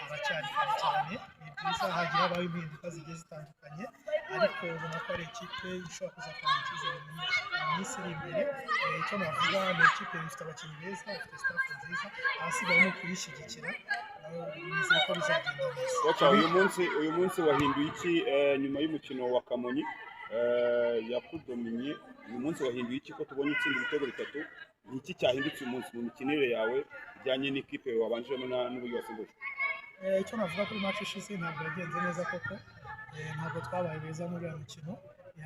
Haracyari kare cyane. Ni byiza, hagiye habaho impinduka zigiye zitandukanye, ariko ubona ko ari ikipe ishobora kuzatanga icyizere mu minsi iri imbere. Icyo navuga ni ikipe ifite abakinnyi beza, ifite staff nziza, ahasigaye ni ukuyishyigikira. Nizeye ko bizagenda neza. Coach, uyu munsi wahinduye iki nyuma y'umukino wa Kamonyi yakudominye? Uyu munsi wahinduye iki ko tubonye utsinda ibitego bitatu? Ni iki cyahindutse uyu munsi mu mikinire yawe bijyanye n'ikipe wabanjemo n'uburyo wasimbuje? Icyo navuga kuri match ishize, ntabwo yagenze neza koko. Ntabwo twabaye beza muri uriya mukino.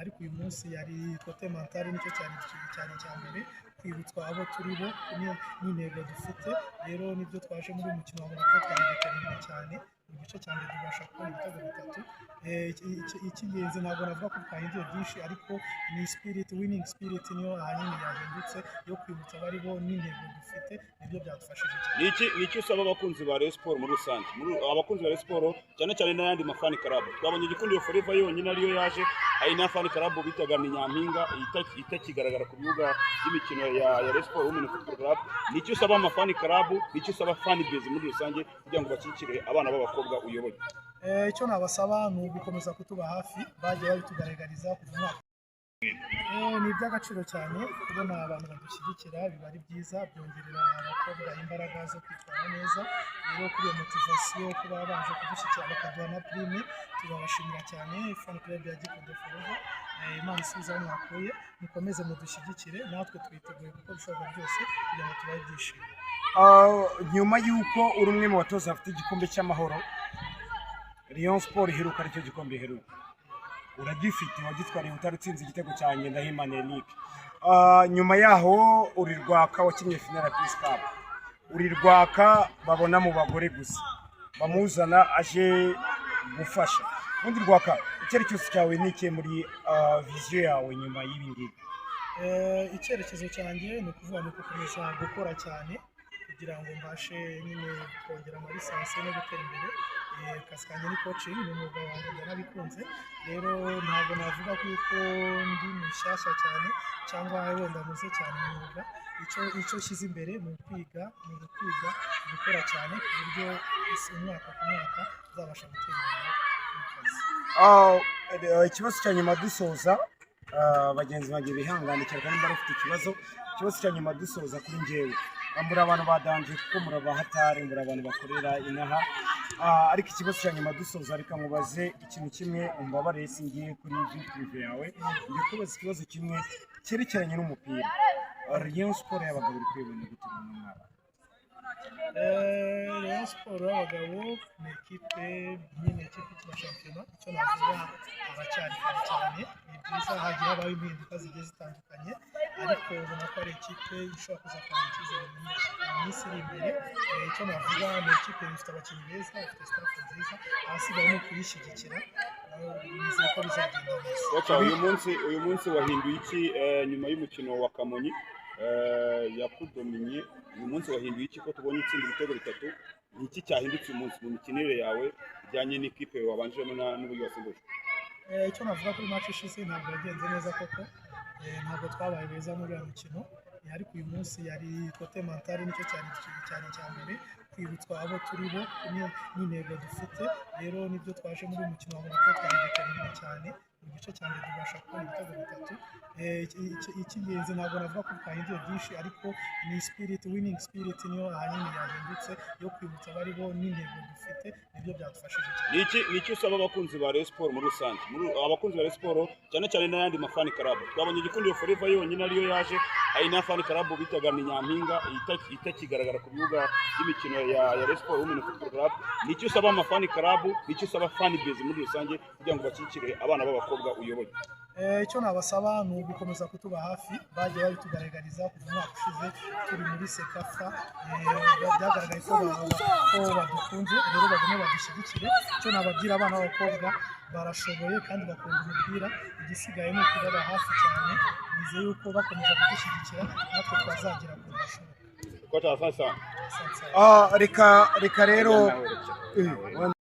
Ariko uyu munsi yari côté mental, nicyo cyari cyane cya mbere, kwibutswa abo turi bo n'intego dufite. Rero nibyo twaje muri uyu mukino, wabona ko twari déterminé cyane. Mu gice cya mbere tubasha kubona ibitego bitatu. Icy'ingenzi, ntabwo navuga ko twahinduye byinshi, ariko ni spirit, winning spirit niyo ahanini yahindutse, yo kwibutsa abari bo n'intego dufite. Nibyo byadufashije cyane. Ni iki usaba abakunzi ba Rayon Sport muri rusange, muri abakunzi ba Rayon Sport cyane cyane n'ayandi ma fan club? Twabonye Gikundiro Forever yonyine ariyo yaje, hari na fan club bitaga ni Nyampinga itakigaragara ku bibuga by'imikino ya Rayon Sport Women Football Club. Ni iki usaba ama fan club? Ni iki usaba fan base muri rusange kugira ngo bashyigikire abana b'abakobwa uyoboye? Icyo nabasaba ni ugukomeza kutuba hafi, bagiye babitugaragariza kuva umwaka. Ni iby'agaciro cyane kubona abantu badushyigikira, biba ari byiza, byongerera abakobwa imbaraga zo kwitwara neza. Rero kuri iyo motivation, kuba baje kudushyigikira bakaduha na prime, turabashimira cyane fan club ya Gikondo Forever. Imana isubize aho mwakuye, mukomeze mudushyigikire, natwe twiteguye gukora ibishoboka byose kugira ngo tubahe ibyishimo. Nyuma y'uko uri umwe mu batoza bafite igikombe cy'amahoro, Rayon Sport iheruka, aricyo gikombe iheruka uragifite, wagitwariye utari utsinze igitego cya Ngendahimana Eric. Nyuma yaho uri Rwaka wakinnye final ya Peace Cup, uri Rwaka babona mu bagore gusa bamuzana aje gufasha. Ubundi Rwaka, icyerekezo cyawe ni ikihe muri vision yawe nyuma y'ibi ngibi? Icyerekezo cyanjye ni ukuvuga ni ugukomeza gukora cyane kugira ngo mbashe nyine kongera ama licence no gutera imbere. Akazi kanjye ni coaching, ni umwuga wanjye, ndanabikunze. Rero ntabwo navuga yuko ndi mushyashya cyane cyangwa wenda nkuze cyane mu mwuga. Icyo nshyize imbere ni ukwiga gukora cyane ku buryo umwaka ku mwaka nzabasha gutera imbere mu kazi. Ikibazo cya nyuma dusoza, bagenzi banjye bihangane cyane kandi bafite ikibazo cya nyuma dusoza kuri njyewe. Muri abantu ba danger kuko muri abahatari, muri abantu bakorera inaha. Ariko ikibazo cya nyuma dusoza, reka nkubaze ikintu kimwe, umbabarire singiye kuri vie privée yawe, ngiye kubaza ikibazo kimwe cyerekeranye n'umupira. Rayon Sport y'abagabo uri kuyibona gute mu mwaka? Rayon Sport y'abagabo ni ikipe nyine, ikipe ikina shampiyona. Icyo navuga, haracyari kare cyane. Ni byiza, hagiye habaho impinduka zigiye zitandukanye, ariko ubona ko ari ikipe ishobora kuzatanga icyizere mu minsi iri imbere. Icyo navuga ni ikipe ifite abakinnyi beza, ifite staff nziza, ahasigaye ni ukuyishyigikira. Nizeye ko bizagenda neza. Coach, uyu munsi wahinduye iki nyuma y'umukino wa Kamonyi yakudominye? Uyu munsi wahinduye iki ko tubonye utsinda ibitego bitatu? Ni iki cyahindutse uyu munsi mu mikinire yawe bijyanye n'ikipe wabanjemo n'uburyo wasimbuje? Icyo navuga kuri match ishize, ntabwo yagenze neza koko. Ntabwo twabaye beza muri uriya mukino. Ariko uyu munsi yari côté mental, nicyo cyari cyane cya mbere, kwibutswa abo turi bo n'intego dufite. Rero nibyo twaje muri uyu mukino, wabona ko twari déterminé cyane. Mu gice cya mbere tubasha kubona ibitego bitatu. Icy'ingenzi, ntabwo navuga ko twahinduye byinshi, ariko ni spirit, winning spirit niyo ahanini yahindutse, yo kwibutsa abari bo n'intego dufite. Nibyo byadufashije cyane. Ni iki usaba abakunzi ba Rayon Sport muri rusange, muri abakunzi ba Rayon Sport cyane cyane n'ayandi ma fan club? Twabonye Gikundiro Forever yonyine ariyo yaje, hari na fan club bitaga ni Nyampinga itakigaragara ku bibuga by'imikino ya Rayon Sport Women Football Club. Ni iki usaba ama fan club? Ni iki usaba fan base muri rusange kugira ngo bashyigikire abana b'abakobwa uyoboye? Icyo nabasaba ni ugukomeza kutuba hafi, bagiye babitugaragariza kuva umwaka ushize turi muri CECAFA. Byagaragaye ko badukunze, rero bagume badushyigikire. Icyo nababwira, abana b'abakobwa barashoboye kandi bakunda umupira, igisigaye ni ukubaba hafi cyane. Nizeye yuko bakomeje kudushyigikira natwe twazagera kure hashoboka. Coach, asante sana. Asante sana. Reka rero